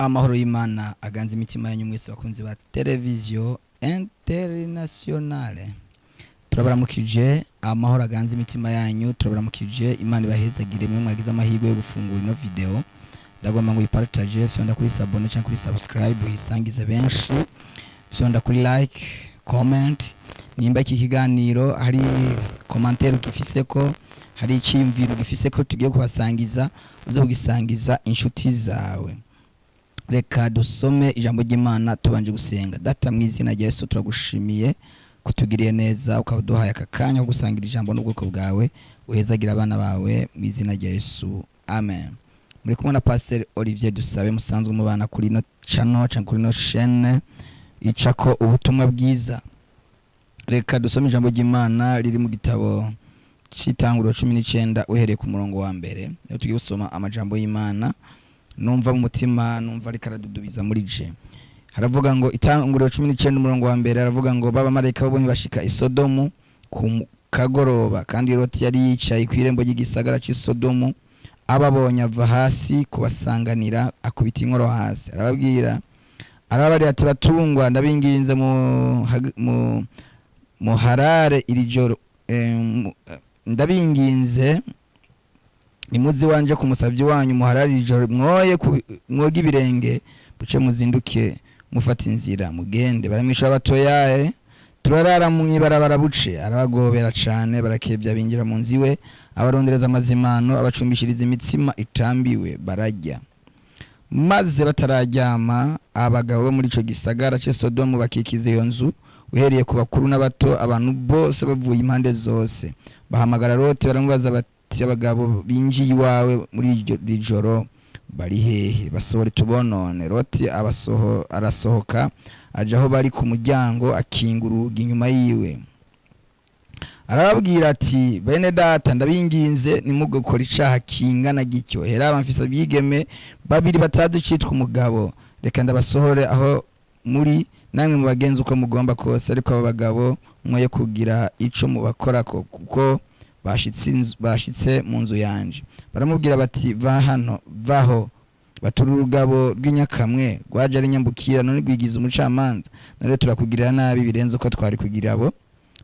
Amahoro y'Imana aganze imitima yanyu mwese bakunzi ba Televiziyo Internationale. Turabaramukije, amahoro aganze imitima yanyu, turabaramukije. Imana ibahezagire mwe mwagize amahirwe yo gufungura ino video. Ndagomba ngo uyipartage, fyonda kuri s'abonner cyangwa kuri subscribe, uyisangize benshi, fyonda kuri like, comment. Nimba iki kiganiro hari commentaire ugifise, ko hari icyiyumviro ugifise ko tugiye kubasangiza, uze kugisangiza inshuti zawe. Reka dusome ijambo ry'Imana tubanje gusenga. Data, mu izina rya Yesu, turagushimiye kutugiriye neza, ukaba uduhaye aka kanya ko gusangira ijambo n'ubwoko bwawe. Uhezagira abana bawe mu izina rya Yesu, amen. Muri kumwe na Pasteur Olivier Dusabe, musanzwe mubana kuri ino channel cyangwa kuri ino chaîne icako ubutumwa bwiza. Reka dusome ijambo ry'Imana riri mu gitabo c'Itanguriro 19, uhereye ku murongo wa mbere. Niho tugiye gusoma amajambo y'Imana. Numva mu mutima, numva ariko aradudubiza muri je. Haravuga ngo, Itanguriro 19, umurongo wa mbere, aravuga ngo: "B'abamarayika babonye bashika i Sodomu ku kagoroba, kandi Loti yari yicaye ku irembo ry'igisagara c'i Sodomu. Ababonye ava hasi kubasanganira, akubita inkoro hasi, arababwira, arababarira ati: 'Batungwa, ndabinginze mu muharare iri joro, ndabinginze nimuzi wanje ku musabyi wanyu, muharare iri joro, mwoye mwoge ibirenge, buce muzinduke mufata inzira mugende.' Baramwishura batoyaye, turarara mu ibarabara buce.' Arabagobera cane, barakebya, binjira mu nzu iwe, abarondereza amazimano, abacumbishiriza imitsima itambiwe, bararya. Maze batararyama, abagabo bo muri ico gisagara c'i Sodomu bakikiza iyo nzu, uhereye ku bakuru n'abato, abantu bose bavuye impande zose. Bahamagara Loti, baramubaza bati: 'Abagabo binjiye iwawe muri iryo joro bari hehe? Basohore tubonone.' Loti arasohoka, aja aho bari ku muryango, akinga urugi inyuma yiwe. Arababwira ati: 'Bene data, ndabinginze ntimugakore icaha kingana gityo. Hera mfise abigeme babiri batazi icitwa umugabo. Reka ndabasohore aho muri, namwe mubagenze uko mugomba kose. Ariko abo bagabo mwoye kugira ico mubakorako, kuko bashitse mu nzu yanje.' Baramubwira bati: 'Va hano, vaho! Batura urugabo rw'inyakamwe rwaje ari nyambukira, none rwigize umucamanza. None turakugirira nabi birenze uko twari kugira abo.'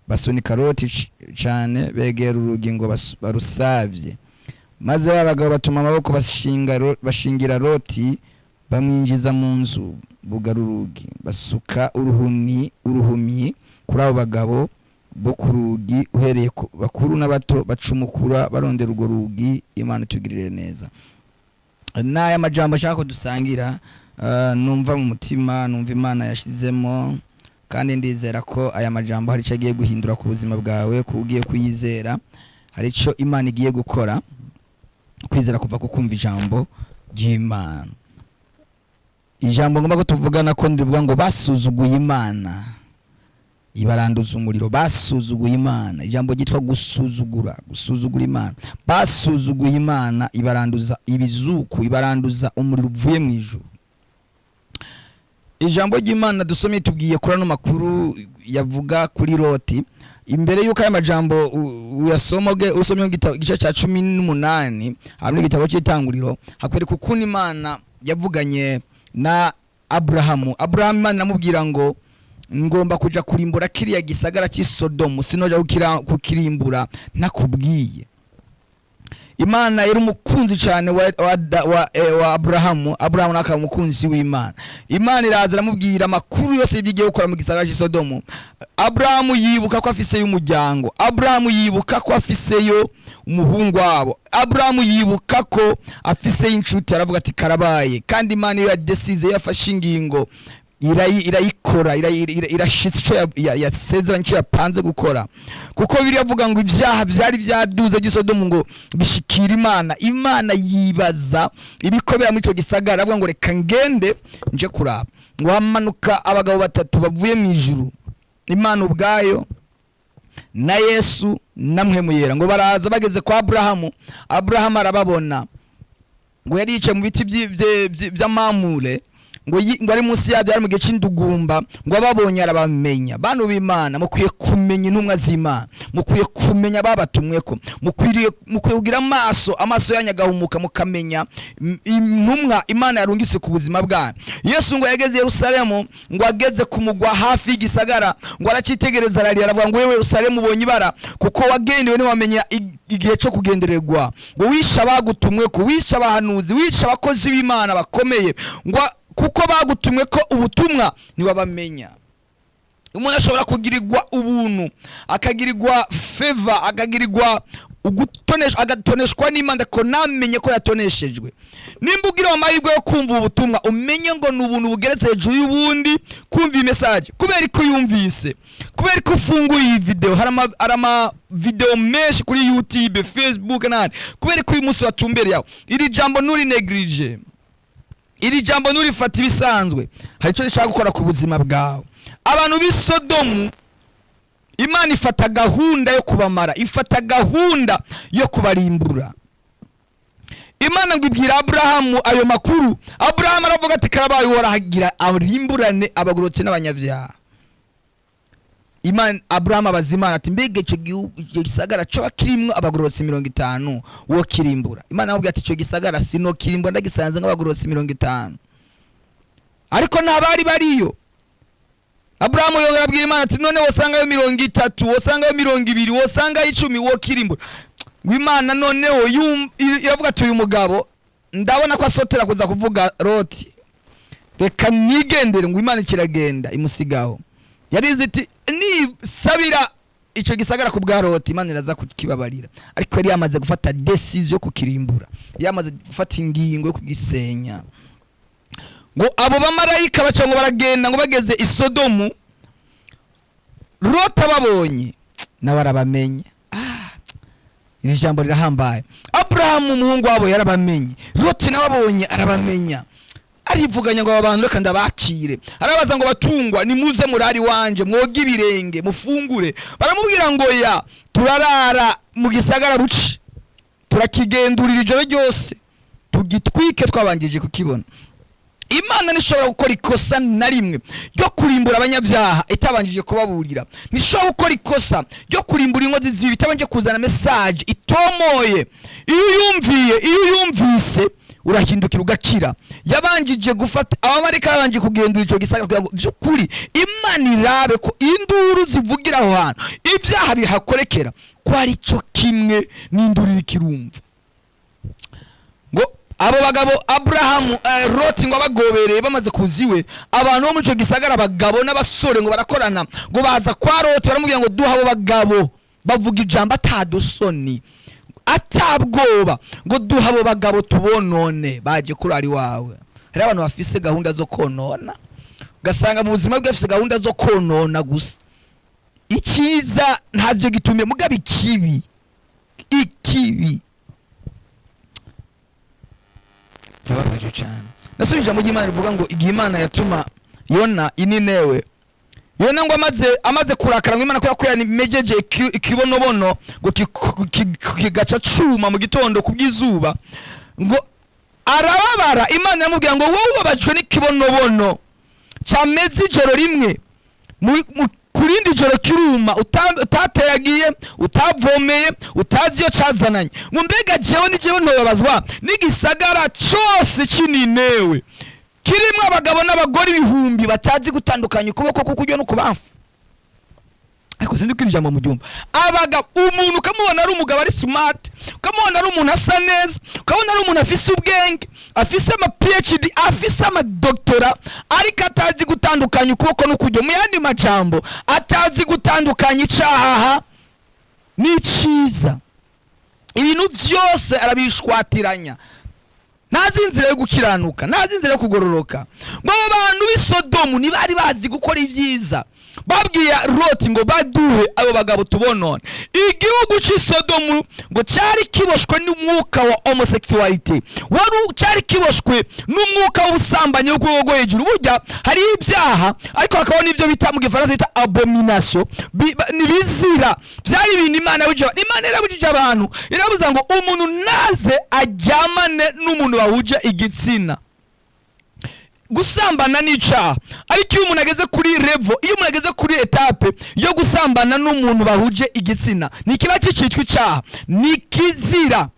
Basunika Loti cane, begera urugi ngo barusavye. Maze ba bagabo batuma amaboko, bashingira Loti, bamwinjiza mu nzu, bugara urugi. Basuka uruhumyi kuri abo bagabo bo ku rugi, uhereye ku bakuru n'abato, bacumukura barondera urwo rugi." Imana itugirire neza. N'aya majambo ashaka ko dusangira, numva mu mutima, numva Imana yashizemo, kandi ndizera ko aya majambo hari icyo agiye guhindura ku buzima bwawe, ko ugiye kuyizera hari icyo Imana igiye gukora. Kwizera kuva ku kumva ijambo ry'Imana. Ijambo ngomba ko tuvugana ko ndivuga ngo: "Basuzuguye Imana, ibaranduza umuriro." Basuzuguye Imana, ijambo ryitwa gusuzugura, gusuzugura Imana. Basuzuguye Imana, ibaranduza ibizuku, ibaranduza umuriro uvuye mu ijuru. Ijambo ry'Imana dusomye tubwiye kuri ano makuru yavuga kuri Loti. Imbere y'uko aya majambo uyasoma, usomye igice cya 18 hamwe n'igitabo cy'Itanguriro, hakwereka ukuntu Imana yavuganye na Aburahamu. Aburahamu, Imana iramubwira ngo: "Ngomba kuja kurimbura kiriya gisagara cy'i Sodomu, sinoja kukirimbura ntakubwiye." Imana yari umukunzi cyane wa Aburahamu, Aburahamu nawe akaba umukunzi w'Imana. Imana iraza, iramubwira amakuru yose y'ibyo igiye gukora mu gisagara cy'i Sodomu. Aburahamu yibuka ko afiseyo umuryango, Aburahamu yibuka ko afiseyo umuhungu wabo, Aburahamu yibuka ko afiseyo inshuti. Aravuga ati: "Karabaye." Kandi Imana iyo yadesize, yafashe ingingo, irayikora, irashitsa ico yasezeranye, ico yapanze gukora. Kuko biriya avuga ngo ibyaha vyari vyaduze by'i Sodomu ngo bishikira Imana. Imana yibaza ibikobera muri ico gisagara, avuga ngo: "Reka ngende nje kuraba." Ngo hamanuka abagabo batatu bavuye mu ijuru, Imana ubwayo na Yesu na Mpwemu Yera. Ngo baraza, bageze kwa Aburahamu, Aburahamu arababona. Ngo yari yicaye mu biti vy'amamure. Ngo ari munsi yabyo, ari mu gihe c'indugumba, ngo ababonye arabamenya. Bantu b'Imana, mukwiye kumenya intumwa z'Imana, mukwiye kumenya babatumweko, mukwiye kugira amaso yanyu agahumuka, mukamenya intumwa Imana yarungitse ku buzima bwanyu. Yesu ngo yageze i Yerusalemu, ngo ageze ku mugwa hafi y'igisagara, ngo aracitegereza, ararira, aravuga ngo: "Wewe Yerusalemu, ubonye ibara, kuko wagendewe ntiwamenya igihe cyo kugendererwa, ngo wishe abagutumwe, ko wishe abahanuzi, wishe abakozi b'Imana bakomeye, ngo kuko bagutumwe ko ubutumwa ntiwabamenya." Umuntu ashobora kugirirwa ubuntu, akagirirwa faveur, akagirirwa agatoneshwa n'Imana, ko namenye ko yatoneshejwe. Nimba ugira amahirwe yo kumva ubu butumwa, umenye ngo ni ubuntu bugeretse hejuru y'ubundi kumva iyi message. Kubera ko uyumvise, kubera ko ufunguye iyi video, hari ama video menshi kuri YouTube, Facebook n'ahandi, kubera ko uyu munsi watumbereye aho, iri jambo nturi néglige, iri jambo nturifata ibisanzwe. Hari icyo rishaka gukora ku buzima bwawe. Abantu b'i Sodomu, Imana ifata gahunda yo kubamara, ifata gahunda yo kubarimbura. Imana ngo ibwira Aburahamu ayo makuru. Aburahamu aravuga ati: "Karabaye, Uhoraho agira arimburane abagororotsi n'abanyabyaha." Imana, Aburahamu abaza Imana ati: "Mbega icyo gihugu, icyo gisagara coba kirimwo abagororotsi 50, wo kirimbura?" Imana aramubwira ati: "Icyo gisagara sino kirimbura ndagisanze nk'abagororotsi 50." Ariko nta bari bariyo. Aburahamu yongera abwira Imana ati: "None wosangayo 30, wosangayo 20, wosangayo 10, wo kirimbura?" Ngo Imana noneho iravuga ati: "Uyu mugabo ndabona ko asotera kuza kuvuga Loti, reka nigendere." Ngo Imana kiragenda imusigaho. Yarize iti: "Nisabira icyo gisagara ku bwa Loti, Imana iraza kukibabarira." Ariko yari yamaze gufata décision yo kukirimbura, yamaze gufata ingingo yo kugisenya. Ngo abo bamarayika baca ngo baragenda, ngo bageze i Sodomu, Loti ababonye nawe arabamenya. Ah, iri jambo rirahambaye. Aburahamu umuhungu wabo yarabamenye, Loti nawe abonye arabamenya, arivuganya ngo: "Aba bantu reka ndabakire." Arabaza ngo: "Batungwa, nimuze murari wanje, mwoge ibirenge, mufungure." Baramubwira ngo: "Ya, turarara mu gisagara buci, turakigendurira ijoro ryose, tugitwike twabanjije kukibona." Imana ntishobora gukora ikosa na rimwe ryo kurimbura abanyabyaha itabanjije kubaburira. Ntishobora gukora ikosa ryo kurimbura inkozi z'ibibi itabanje kuzana message itomoye. Iyo uyumviye, iyo uyumvise, urahindukira ugakira. Yabanjije gufata abamarayika, babanje kugendura icyo gisagara kugira ngo by'ukuri Imana irabe ko induru zivugira aho hantu, ibyaha bihakorekera, ko ari cyo kimwe n'induru iriko irumva. Ngo abo bagabo Aburahamu, Loti ngo abagobereye, bamaze kuza iwe, abantu bo muri icyo gisagara, abagabo n'abasore, ngo barakorana, ngo baza kwa Loti, baramubwira ngo: "Duha abo bagabo." Bavuga ijambo atadusoni, atabwoba, ngo: "Duha abo bagabo tubonone, baje kurara iwawe." Hari abantu bafise gahunda zo konona, ugasanga mu buzima bwe bafise gahunda zo konona gusa. Icyiza ntacyo gitumye, mugabo ikibi, ikibi birababaje cyane. Nasubije ijambo ry'Imana rivuga ngo igihe Imana yatuma Yona i Ninewe, Yona ngo amaze kurakara, ngo Imana kubera ko yamejeje ikibonobono ngo kigaca cuma mu gitondo ku bw'izuba, ngo arababara. Imana iramubwira ngo: "Wowe ubabajwe n'ikibonobono cyameze ijoro rimwe, ku rindi joro kiruma, utateragiye, utavomeye, utazi iyo cazananye, ngo mbega jewe ni jewe ntobabazwa n'igisagara cose c'Ininewe kirimwo abagabo n'abagore ibihumbi batazi gutandukanya ukuboko k'ukuryo n'ukubamfu?" Ariko sinzi ko iri jambo muryumva. Abagabo, umuntu ukamubona ari umugabo ari smart, ukamubona ari umuntu asa neza, ukabona ari umuntu afise ubwenge, afise ama PhD, afise ama doctorat, ariko atazi gutandukanya ukuboko n'ukuryo. Mu yandi majambo, atazi gutandukanya icaha n'iciza. Ibintu byose arabishwatiranya, ntazi inzira yo gukiranuka, ntazi inzira yo kugororoka. Ngo abo bantu b'i Sodomu ntibari bazi gukora ibyiza. Babwiye Loti ngo: "Baduhe abo bagabo tubonone." Igihugu cy'i Sodomu ngo cyari kiboshwe n'umwuka wa homosexualité, wari cyari kiboshwe n'umwuka w'ubusambanyi wo ku rwego rwo hejuru. Burya hariho ibyaha, ariko hakabaho n'ibyo bita mu Gifaransa bita abomination, nibizira. Byari ibintu Imana yabujije. Imana yarabujije abantu, irabuza ngo umuntu naze aryamane n'umuntu bahuje igitsina. Gusambana ni icaha, ariko iyo umuntu ageze kuri level, iyo umuntu ageze kuri étape yo gusambana n'umuntu bahuje igitsina, ntikiba kicitwa icaha, ni kizira,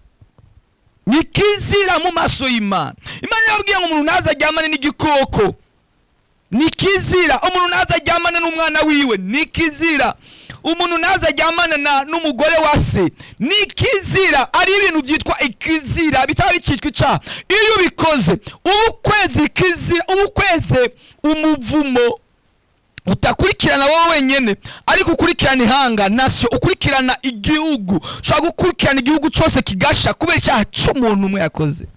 ni kizira mu maso y'Imana. Imana yababwiye ngo umuntu ntaze aryamane n'igikoko, ni kizira. Umuntu ntaze aryamane n'umwana wiwe, ni kizira. Umuntu ntaze aryamane n'umugore wa se, ni kizira. Ari ibintu byitwa ikizira bitaba bicitwa icaha. Iyo ubikoze uba ukweze ikizira, uba ukweze umuvumo utakurikirana wowe wenyene, ariko ukurikirana ihanga, nation, ukurikirana igihugu. Ushobora gukurikirana igihugu cyose kigasha kubera icyaha cy'umuntu umwe yakoze,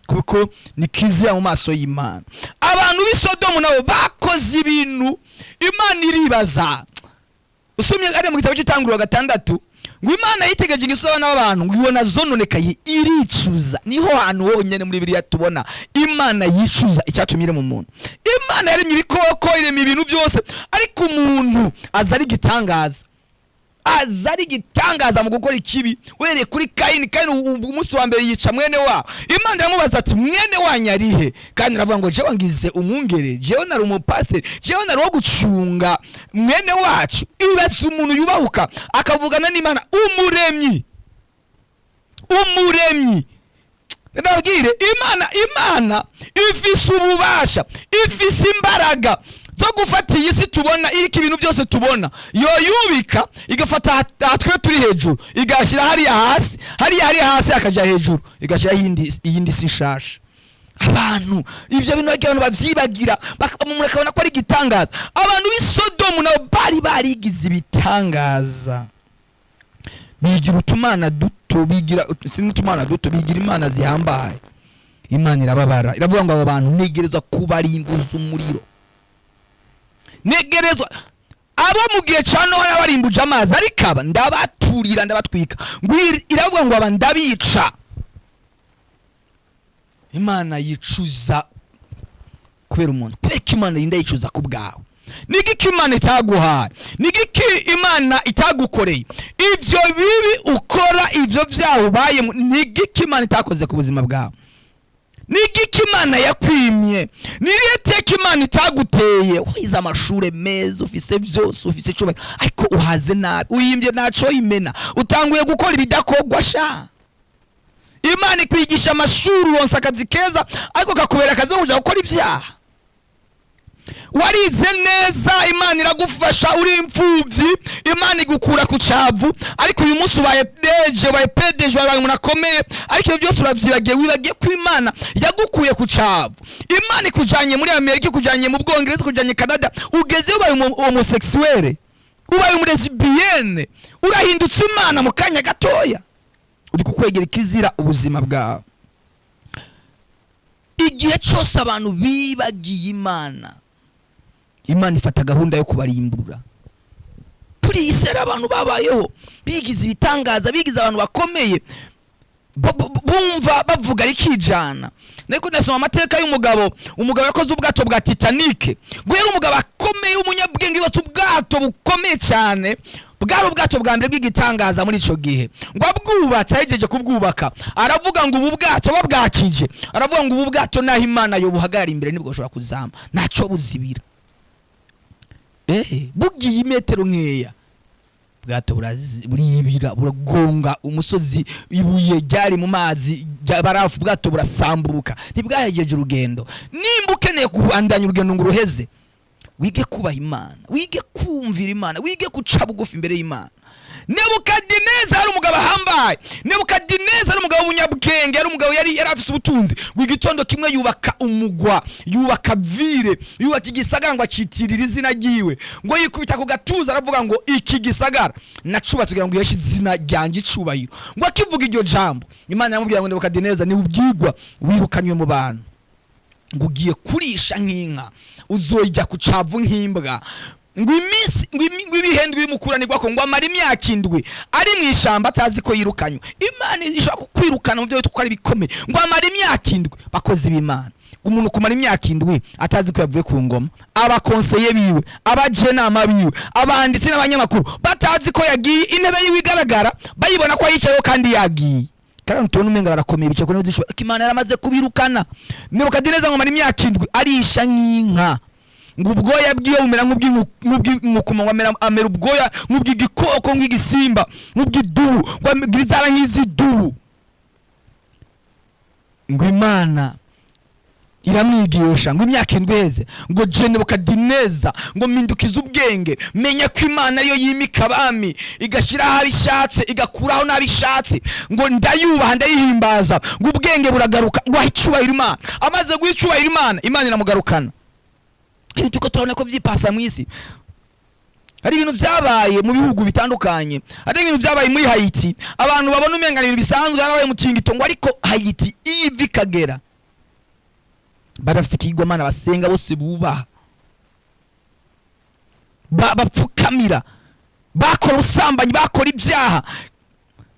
kuko ni kizira mu maso y'Imana. Abantu b'i Sodomu nabo bakoze ibintu Imana iribaza. Usomye ari mu gitabo cy'Itanguriro 6, ngo Imana yitegereje ingeso z'abana b'abantu, ngo ibona zononekaye, iricuza. Niho hantu honyine muri Bibiliya tubona Imana yicuza icyatumye irema umuntu. Imana yaremye ibikoko, irema ibintu byose, ariko umuntu aza ari igitangaza, aza ari igitangaza mu gukora ikibi. Uhereye kuri Kayini. Kayini umunsi wa mbere yica mwene wabo. Imana iramubaza ati: "Mwene wanyu arihe?" Kandi iravuga ngo: "Jewe ngize umwungere, jewe nari umupasiteri, jewe nari uwo gucunga mwene wacu." Ibaza umuntu yubahuka akavugana n'Imana umuremyi, umuremyi. Ndabwire, Imana ifise ububasha, ifise imbaraga zo gufata iyi si tubona iriko ibintu byose tubona, yoyubika, igafata aha twe turi hejuru, igashyira hariya hasi, hariya hasi hakaja hejuru, igashyiraho iyindi si nshasha. Abantu ivyo bintu bagira, abantu bavyibagira, umuntu akabona ko ari igitangaza. Abantu b'i Sodomu nabo bari barigize ibitangaza, bigira utumana duto, bigira si n'utumana duto, bigira imana zihambaye. Imana irababara, iravuga ngo: "Aba bantu ntegerezwa kubarimbuza umuriro, ntegerezwa abo mu gihe ca Nowa nabarimbuje amazi, ariko aba ndabaturira, ndabatwika." Ngo iravuga ngo: "Aba ndabica." Imana yicuza kubera umuntu. Kubera ko Imana yinda yicuza ku bwawe. Nigiki Imana itaguhaye? Nigiki Imana itagukoreye? Ivyo bibi ukora, ivyo vyaha ubayemo, nigiki Imana itakoze ku buzima bwawe? Nigiki Imana yakwimye? Nirihe teka Imana itaguteye? Wize amashure meza, ufise vyose, ufise icubahiro, ariko uhaze nabi, uyimbye ntaco imena, utanguye gukora ibidakorwa sha. Imana ikwigisha amashuri, uronsa akazi keza, ariko kakubera akazi ko kuja gukora ivyaha. Warize neza, Imana iragufasha, uri imfuvyi, Imana igukura ku cavu, ariko uyu munsi ubaye DG, ubaye PDG, ubaye umuntu akomeye, ariko ibyo byose uravyibagiye. Wibagiye ko Imana yagukuye ku cavu. Imana ikujanye muri Amerika, ikujanye mu Bwongereza, ikujanye Canada, ugeze ubaye homosexuel, ubaye umu lesbienne, urahindutse Imana mu kanya gatoya. Uri kukwegera ikizira ubuzima bwawe. Igihe cyose abantu bibagiye Imana, Imana ifata gahunda yo kubarimbura. Kuri iyi si hari abantu babayeho bigize ibitangaza, bigize abantu bakomeye, bumva bavuga rikijana. Ariko ndasoma amateka y'umugabo, umugabo yakoze ubwato bwa Titanic. Guhera umugabo akomeye w'umunyabwenge yubatse ubwato bukomeye cyane, bwari ubwato bwa mbere bw'igitangaza muri ico gihe. Ngo abwubatse, ahejeje kubwubaka, aravuga ngo ubu bwato babwakije, aravuga ngo ubu bwato naho Imana yobuhagarara imbere nibwo bushobora kuzama, ntaco buzibira. Bugiye imetero nkeya, bwato buribira, buragonga umusozi, ibuye ryari mu mazi barafu, ubwato burasamburuka, ntibwahejeje urugendo. Nimba ukeneye kubandanya urugendo ngo uruheze, wige kubaha Imana, wige kumvira Imana, wige guca bugufi imbere y'Imana. Nebukadineza yari umugabo ahambaye. Nebukadineza yari umugabo w'umunyabwenge, yari umugabo yari afise ubutunzi. Ngo igitondo kimwe yubaka umugwa, yubaka ville, yubaka igisagara, ngo acitirire izina ryiwe. Ngo yikubita ku gatuza, aravuga ngo: "Iki gisagara nacubatse kugira ngo iheshe izina ryanjye icubahiro." Ngo akivuga iryo jambo, Imana yamubwira ngo: "Nebukadineza, ni ubyigwa, wirukanywe mu bantu, ngo ugiye kurisha nk'inka, uzoyijya ku cavu nk'imbwa." Ngo iminsi ngo ibihe ndwi bimukuranirwako, ngo amara imyaka 7 ari mu ishamba atazi ko yirukanywe. Imana ishobora kukwirukana mu byo witwa ko ari bikomeye. Ngo amara imyaka 7. Bakozi b'Imana, umuntu kumara imyaka 7 atazi ko yavuye ku ngoma, abakonseye biwe, abajenama biwe, abanditsi n'abanyamakuru batazi ko yagiye, intebe yiwe igaragara, bayibona ko yicayeho kandi yagiye. Kandi tubona umenga barakomeye, bicaye ku ntebe z'ishuri, ariko Imana yaramaze kubirukana. Nebukadineza ngo amara imyaka 7 arisha nk'inka, ngo ubwoya bwiwe bumera nk'ubw'inkukuma, ngo amera ubwoya nk'ubw'igikoko, nk'ubw'igisimba, nk'ubw'idubu, ngo agira inzara nk'iz'idubu. Ngo Imana iramwigisha, ngo imyaka 7 iheze, ngo je Nebukadineza ngo mpindukize ubwenge, menya ko Imana ariyo yimika abami, igashyiraho abishatse, igakuraho n'abishatse, ngo ndayubaha, ndayihimbaza, ngo ubwenge buragaruka, ngo aha icyubahiro Imana. Amaze guha icyubahiro Imana, Imana iramugarukana. Ibi tuko turabona ko vyipasa mu isi. Hari ibintu vyabaye mu bihugu bitandukanye, hari ibintu vyabaye muri Haiti, abantu babona umenga ni ibintu bisanzwe. Harabaye umutingito, ngo ariko Haiti iyo iva ikagera bari bafise ikigwamana basenga bose, bubaha, bapfukamira, bakora ubusambanyi, bakora ibyaha,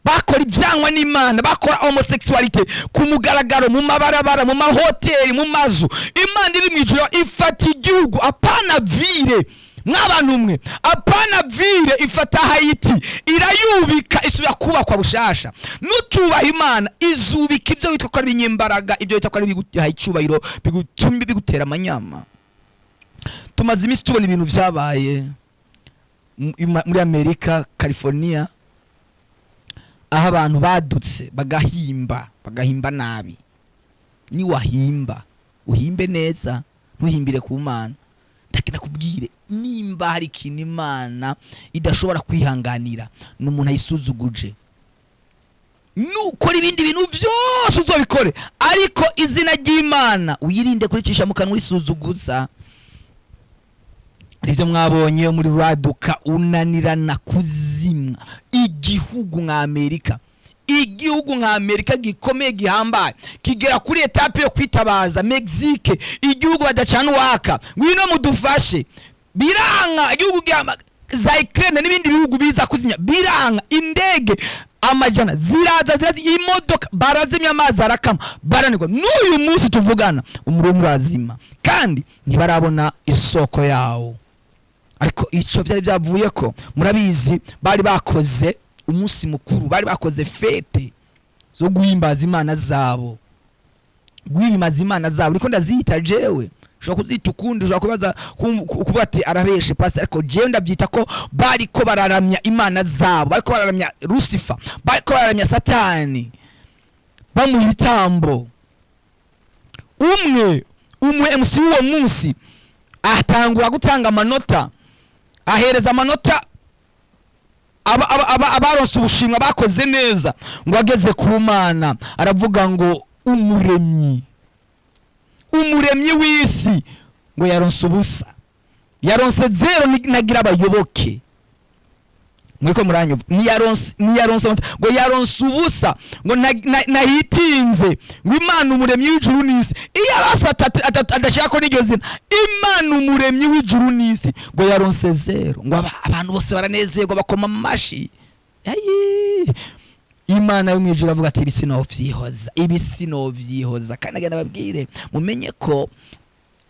bakora ibyangwa n'Imana, bakora homosexualité ku mugaragaro, mu mabarabara, mu mahoteli, mu mazu. Imana iri mu ijuru ifata igihugu, apana ville, mw'abantu mwe, apana ville, ifata Haiti irayubika, isubira kubakwa bushasha. Nutubaha Imana, izubika ibyo witwa ko ari ibinyembaraga, ibyo witwa ko ari biguha icyubahiro, bigutumye bigutera amanyama. Tumaze iminsi tubona ibintu vyabaye muri Amerika, California, aho abantu badutse bagahimba, bagahimba nabi. Niwahimba uhimbe neza, ntuhimbire ku Mana. Ndagenda kubwire, nimba hari ikintu Imana idashobora kwihanganira, ni umuntu ayisuzuguje. Nukora ibindi bintu byose uzobikore, ariko izina ry'Imana wirinde kuricisha mu kanwa urisuzuguza. Nibyo mwabonye muri raduka unanirana kuzimwa. Igihugu nka Amerika, igihugu nka Amerika gikomeye, gihambaye, kigera kuri étape yo kwitabaza Mexique, igihugu badacana uwaka, ngwino mudufashe, biranga. Igihugu za Ukraine n'ibindi bihugu biza kuzimya, biranga. Indege amajana ziraza, ziraza, imodoka barazimya, amazi arakama, baranirwa. N'uyu munsi tuvugana umuriro murazima kandi ntibarabona isoko yawo. Ariko ico vyari byavuye ko murabizi, bari bakoze umunsi mukuru, bari bakoze fête zo guhimbaza imana zabo, guhimbaza imana zabo. Ariko ndaziyita jewe, ushobora kuzita ukundi, ushobora kubaza kuvuga ati arabeshe pastor, ariko jewe ndabyita ko bariko bararamya imana zabo, bariko bararamya Lucifer, bariko bararamya Satani, bamuha ibitambo. Umwe umwe MC w'uwo munsi atangura gutanga amanota, ahereza amanota abaronse ubushimwa bakoze neza. Ngo ageze ku Mana aravuga ngo umuremyi, umuremyi w'isi, ngo yaronse ubusa, yaronse zéro, nagira abayoboke. Muriko muranyumva? Ntiyaronse, ngo yaronse ubusa, ngo nahitinze, ngo Imana umuremyi w'ijuru n'isi, iyo abasi adashaka ko n'iryo zina, Imana umuremyi w'ijuru n'isi, ngo yaronse zéro. Ngo abantu bose baranezerwa, bakoma amashi. Ayi! Imana yo mu ijuru avuga ati ibi sinovyihoza, ibi sinovyihoza. Kandi agenda babwire, mumenye ko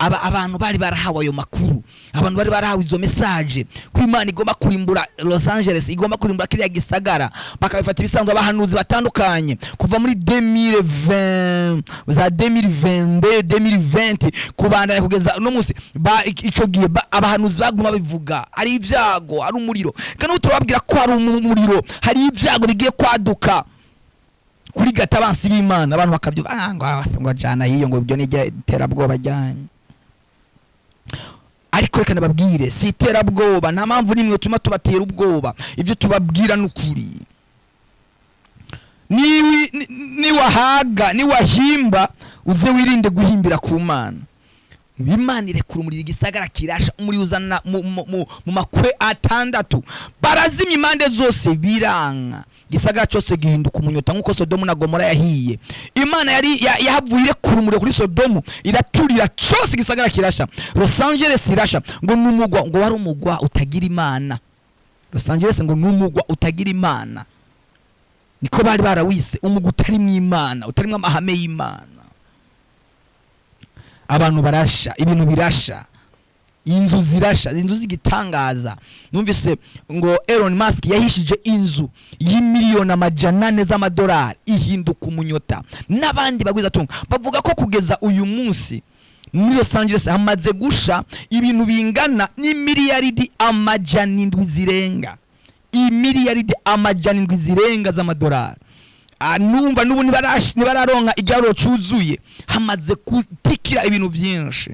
aba abantu bari barahawe ayo makuru, abantu bari barahawe izo message ko Imana igomba kurimbura Los Angeles, igomba kurimbura kiriya gisagara, bakabifata ibisanzwe. Abahanuzi batandukanye kuva muri 2020, za 2022, 2020, kubandanya kugeza no munsi ico gihe abahanuzi baguma babivuga, ari ibyago, ari umuriro. Kandi ubu turababwira ko hari umuriro, hari ibyago bigiye kwaduka kuri gatabansi b'Imana. Abantu bakabyumva, ah, ngo jana hiyo, ngo ibyo ni iterabwoba ryanyu. Ariko reka nababwire, si iterabwoba, nta mpamvu n'imwe tuma tubatera ubwoba. Ibyo tubabwira ni ukuri. Niwahaga, niwahimba, uze wirinde guhimbira ku Mana. Imana irekura umuriro, igisagara kirasha, umuriro uzana mu makwe atandatu, barazimya impande zose, biranka. Igisagara cyose gihinduka umunyota nk'uko Sodomu na Gomora yahiye. Imana yari yahavuye irekura umuriro kuri Sodomu, iraturira cyose, igisagara kirasha, Los Angeles irasha. Ngo ni umugwa, ngo wari umugwa utagira Imana. Los Angeles ngo ni umugwa utagira Imana, niko bari barawise, umugwa utarimwo Imana, utarimwo amahame y'Imana. Abantu barasha, ibintu birasha. Inzu zirasha, inzu z'igitangaza. Numvise ngo Elon Musk yahishije inzu y'imiliyoni 400 z'amadolari ihinduka umunyota, n'abandi bagwizatunga bavuga ko kugeza uyu munsi muri Los Angeles hamaze gusha ibintu bingana n'imiliyaridi 700 zirenga, imiliyaridi 700 zirenga z'amadolari. Numva n'ubu ntibararonka igiharuro cuzuye, hamaze gutikira ibintu byinshi.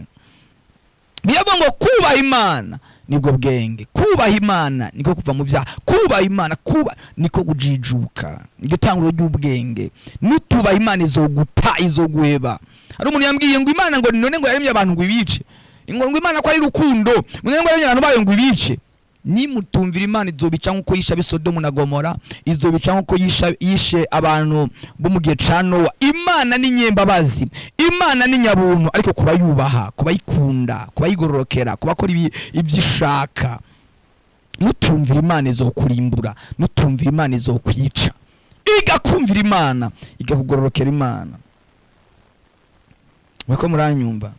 Biravuga ngo kubaha Imana nibwo bwenge, kubaha Imana niko kuva mu byaha, kubaha Imana kuba niko kujijuka, niryo tanguro ry'ubwenge. Nutubaha Imana izoguta, izoguheba. Hari umuntu yambwiye ngo Imana ngo none ngo yaremye abantu ngo ibice, ngo Imana ko ari rukundo, ngo none ngo yaremye abantu bayo ngo ibice. Nimutumvira Imana izobica nk'uko yishe ab'i Sodomu na Gomora, izobica nk'uko yishe abantu bo mu gihe ca Nowa. Imana ni nyembabazi, Imana ni nyabuntu, ariko kubayubaha, kubayikunda, kubayigororokera, kubakora ibyo ishaka. Nutumvira Imana izokurimbura, nutumvira Imana izokwica. Igakumvira Imana, igakugororokera Imana. Muriko muranyumva?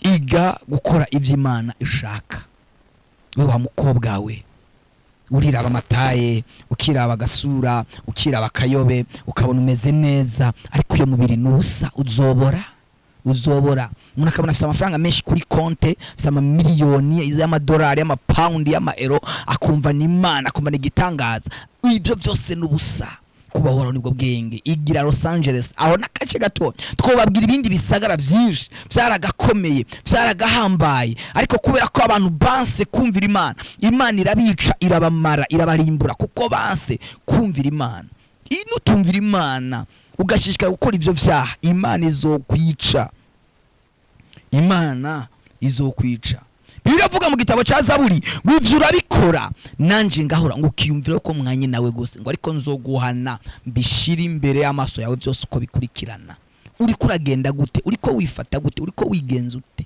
Iga gukora ibyo Imana ishaka. Wowe wa mukobwa we, uriraba amataye, ukiraba agasura, ukiraba akayobe, ukabona umeze neza, ariko iyo mubiri ni ubusa, uzobora, uzobora. Umuntu akabona afite amafaranga menshi kuri konte, afite amamiliyoni y'amadolari, y'amapawundi, y'amaero, akumva ni Imana, akumva ni igitangaza. Ibyo byose ni ubusa. Kubahoraho nibwo bwenge. Igira Los Angeles aho n'agace gato, twobabwira ibindi bisagara byinshi byaragakomeye, byaragahambaye, ariko kubera ko abantu banse kumvira Imana, Imana irabica, irabamara, irabarimbura, kuko banse kumvira Imana. Nutumvira Imana ugashishikara gukora ibyo byaha, Imana izokwica, Imana izokwica. Bibiliya iravuga mu gitabo cya Zaburi ngo ivyo urabikora nanje ngahora, ngo ukiyumvira ko mwanye nawe gose, ngo ariko nzoguhana mbishire imbere y'amaso yawe byose uko bikurikirana. Uriko uragenda gute? Uriko wifata gute? Uriko wigenza ute?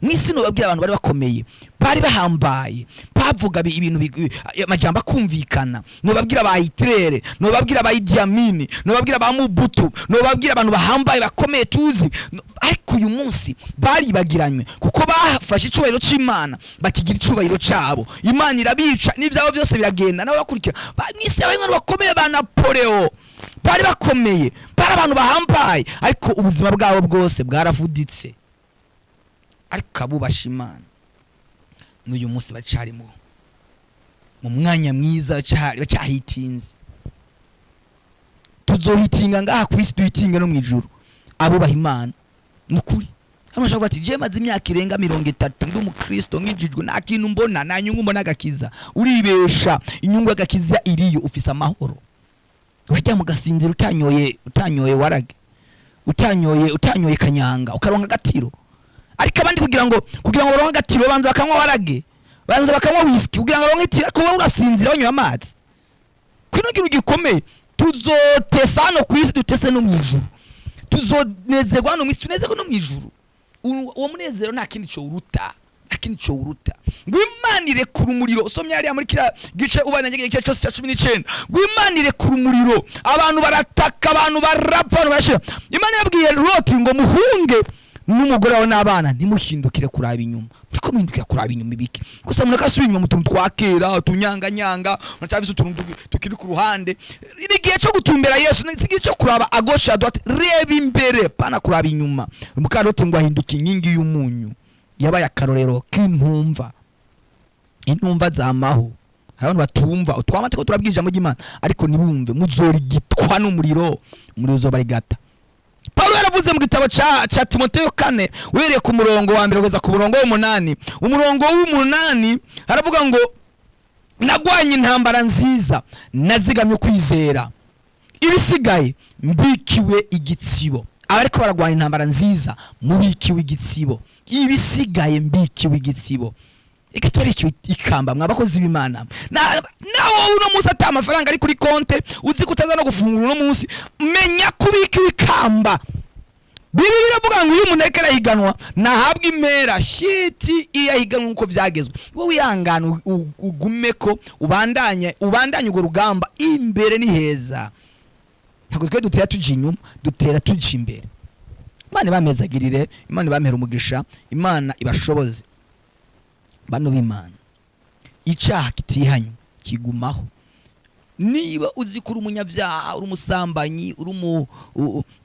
Mw'isi nobabwira abantu bari bakomeye, bari bahambaye, bavuga ibintu amajambo akumvikana. Nobabwira ba Hitler, nobabwira ba Idi Amin, nobabwira ba Mobutu, nobabwira abantu bahambaye bakomeye tuzi. Ariko uyu munsi baribagiranywe kuko bafashe icubahiro c'Imana bakigira icubahiro cabo. Imana irabica n'ivyabo byose biragenda, nabo bakurikira. Mw'isi yabaye abantu bakomeye, ba Napoleon bari bakomeye, bari abantu bahambaye, ariko ubuzima bwabo bwose bwaravuditse. Ariko abubasha Imana n'uyu munsi bacari mu mwanya mwiza, bacahitinze. Tuzohitinga ngaha ku isi, duhitinge no mu ijuru. Abubaha Imana ni ukuri. Hano bashobora kuvuga ati je maze imyaka irenga 30 ndi umukristo nkijijwe, nta kintu mbona, nta nyungu mbona agakiza. Uribesha, inyungu y'agakiza iriyo. Ufise amahoro, uraryama ugasinzira utanyoye warage, utanyoye kanyanga, ukaronka agatiro. Ariko abandi kugira ngo baronke agatiro banza bakanywa warage, banza bakanywa whisky kugira ngo baronke itiro, ariko wowe urasinzira banyoye amazi. Kino kintu gikomeye, tuzotesa hano ku isi, dutese no mu ijuru. Tuzonezerwa hano mu isi, tunezerwe no mu ijuru. Uwo munezero nta kindi cowuruta, nta kindi cowuruta. Ngo Imana irekura umuriro. Usomye hariya muri kiriya gice, ubana igice cyose cya 19, ngo Imana irekura umuriro, abantu barataka, abantu barapfa, abantu barashira. Imana yabwiye Loti ngo muhunge n'umugore wawe n'abana, ntimuhindukire kuraba inyuma. Muriko muhindukira kuraba inyuma ibiki? Gusa mureka asubira inyuma mu tuntu twa kera, utunyanganyanga, muracyafise utuntu tukiri ku ruhande. Ni igihe cyo gutumbera Yesu, ni igihe cyo kuraba à gauche, à droite. Reba imbere, pana kuraba inyuma. Muka Loti ngo ahinduka inkingi y'umunyu, yabaye akarorero k'intumva, intumva zamaho. Hari abantu batumva utwama turiko turabwira ijambo ry'Imana ariko ntibumve. Muzorigitwa n'umuriro, umuriro uzobarigata. Paulo yaravuze mu gitabo ca Timoteyo 4, uhereye ku murongo wa 1 kugeza ku murongo w'umunani, umurongo w'umunani aravuga ngo nagwanye intambara nziza, nazigamye ukwizera, ibisigaye mbikiwe igitsibo. Abariko baragwanya intambara nziza mubikiwe igitsibo, ibisigaye mbikiwe igitsibo. Eka turabikiwe ikamba, mwa bakozi b'Imana. Na wowe uno munsi ata amafaranga ari kuri konte, uzi ko utaza no gufungura uno munsi, menya ko ubikiwe ikamba. Bibiliya iravuga ngo iyo umuntu ariko arahiganwa nahabwa impera shiti iyo ahiganwa nk'uko byagezwe. Wowe wihangane, ugume ko ubandanye urwo rugamba, imbere ni heza. Ntabwo twe dutera tuja inyuma, dutera tuja imbere. Imana ibamezagirire, Imana ibampere umugisha, Imana ibashoboze. Bano b'Imana, icaha kitihanywe kigumaho. Niba uzi ko uri umunyabyaha, uri umusambanyi, uri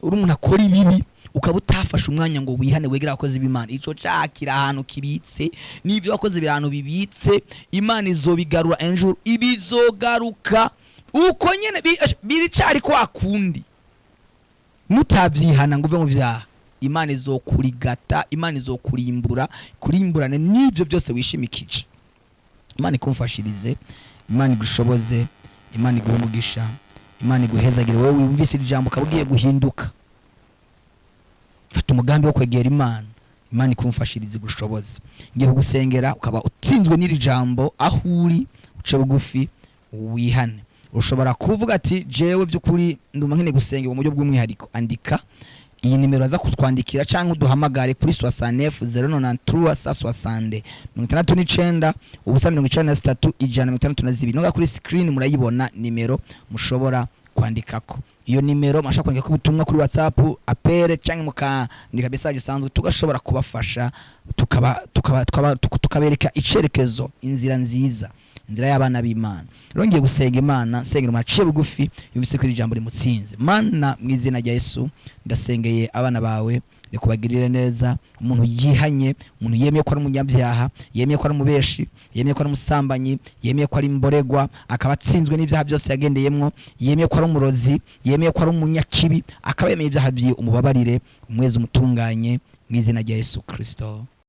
umuntu akora ibibi, ukaba utafashe umwanya ngo wihane, wegere abakozi b'Imana, ico caha kiri ahantu kibitse, n'ibyo wakoze biri ahantu bibitse. Imana izobigarura enjuru, ibizogaruka uko nyene biricari kwa kundi. Nutabyihana ngo uve mu byaha, Imana izokurigata, Imana izokurimbura, kurimburane n'ibyo byose wishimikije. Imana ikumfashirize, Imana igushoboze, Imana iguhe umugisha, Imana iguhezagire. Wowe wumvise iri jambo ukaba ugiye guhinduka, fata umugambi wo kwegera Imana, Imana ikumfashirize, igushoboze. Ngiye kugusengera, ukaba utsinzwe n'iri jambo, aho uri uce bugufi wihane. Ushobora kuvuga ati: "Jewe by'ukuri ndumva nkeneye gusengera mu buryo bw'umwihariko." Andika iyi nimero aza kutwandikira cyangwa uduhamagare kuri 69 093 160, 69 0 93 162. Noga kuri screen murayibona nimero mushobora kwandikako. Iyo nimero mashaka kwandika ubutumwa kuri WhatsApp, appel, cyangwa mukandika message isanzwe, tugashobora kubafasha, tukaba tukaba tukaba tukabereka icerekezo, inzira nziza, inzira y'abana b'Imana. Rero ngiye gusenga Imana, nsengera umuntu aciye bugufi yumvise ko iri jambo rimutsinze. Mana, mu izina rya Yesu, ndasengeye abana bawe, rikubagirire neza. Umuntu yihanye, umuntu yemeye ko ari umunyabyaha, yemeye ko ari umubeshi, yemeye ko ari umusambanyi, yemeye ko ari imboregwa, akaba atsinzwe n'ibyaha byose yagendeyemwo, yemeye ko ari umurozi, yemeye ko ari umunyakibi, akaba yemeye ibyaha byiwe, umubabarire, umwezi, umutunganye, mu izina rya Yesu Kristo.